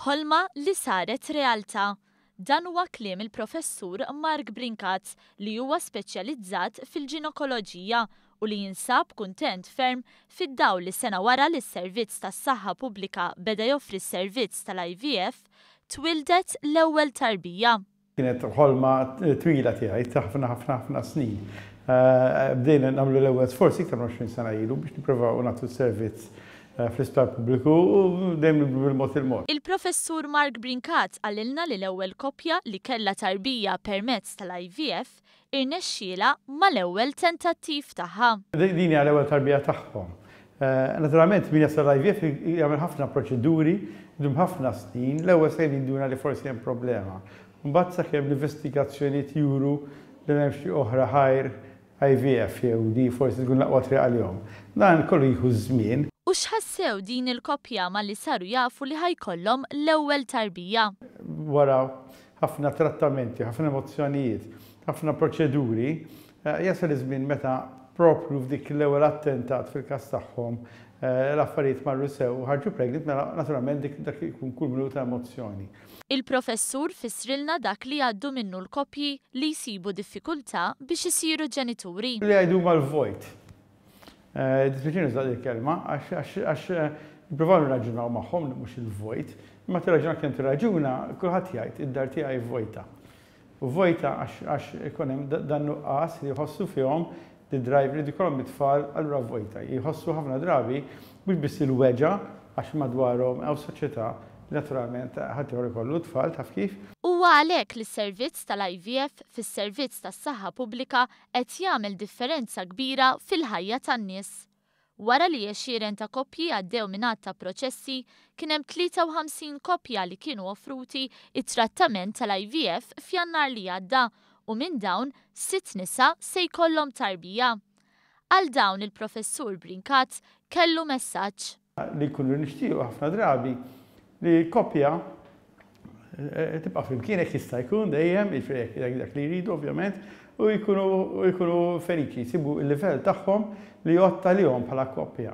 Ħolma li saret realtà. Dan huwa kliem il-Professur Mark Brincat li huwa speċjalizzat fil-ġinekoloġija u li jinsab kuntent ferm fid-dawl li sena wara li s-Servizz tas-Saħħa Pubblika beda joffri s-servizz tal-IVF, twieldet l-ewwel tarbija. Kienet ħolma twila tiegħi ta' ħafna ħafna ħafna snin. Bdejna nagħmlu l-ewwel sforzi iktar minn 20 sena ilu biex nippruvaw nagħtu s-servizz fl-isptar pubbliku u dejjem bil-mod il-mod. Il-Professur Mark Brincat qalilna li l-ewwel koppja li kellha tarbija permezz tal-IVF irnexxielha mal-ewwel tentattiv tagħha. Din hija l-ewwel tarbija tagħhom. Naturalment min jasal l-IVF jagħmel ħafna proċeduri, jdum ħafna snin, l-ewwel se jinduna li forsi hemm problema. Mbagħad sakemm l-investigazzjonijiet juru li m'hemmx oħra ħajr IVF jew di forsi tkun l-aqwa triq għalihom. Dan kollu jieħu żmien. U x'ħassew din il-koppja malli saru jafu li ħa jkollhom l-ewwel tarbija? Wara ħafna trattamenti, ħafna emozzjonijiet, ħafna proċeduri, jasal iż-żmien meta propju f'dik l-ewwel attentat fil-każ tagħhom l-affarijiet marru sew u ħarġu pregnant, mela naturalment dak ikun kull minuta emozzjoni. Il-professur fissrilna dak li jgħaddu minnu l-koppji li jsibu diffikultà biex isiru ġenituri. Li jgħidu mal-vojt. Dispjaċini nuża il-kelma, għax nippruvaw nirraġunaw magħhom li mhux il-vojt, imma tirraġuna kemm tirraġuna, kulħadd jgħid id-dar tiegħi vojta. U vojta għax ikun hemm dan nuqqas li jħossu fihom li drive li jkollhom it-tfal, allura vojta. Jħossu ħafna drabi mhux biss il-weġgħa għax madwarhom hawn soċjetà li naturalment ħadd ieħor ikollu tfal, taf kif. Huwa għalhekk li s-servizz tal-IVF fis-servizz tas-saħħa pubblika qed jagħmel differenza kbira fil-ħajja tan-nies. Wara li għexieren ta' koppji għaddew minn għadd ta' proċessi, kien hemm 53 koppja li kienu offruti it-trattament tal-IVF f'Jannar li għadda u minn dawn 6 nisa se jkollhom tarbija. Għal dawn il-Professur Brincat kellu messaġġ. Li jkunu nixtiequ ħafna drabi li koppja tibqa' flimkien jekk jista' jkun dejjem, jiġifieri jekk dak li jridu ovvjament, u jkunu feliċi, jsibu l-livell tagħhom li jgħodd għalihom bħala koppja.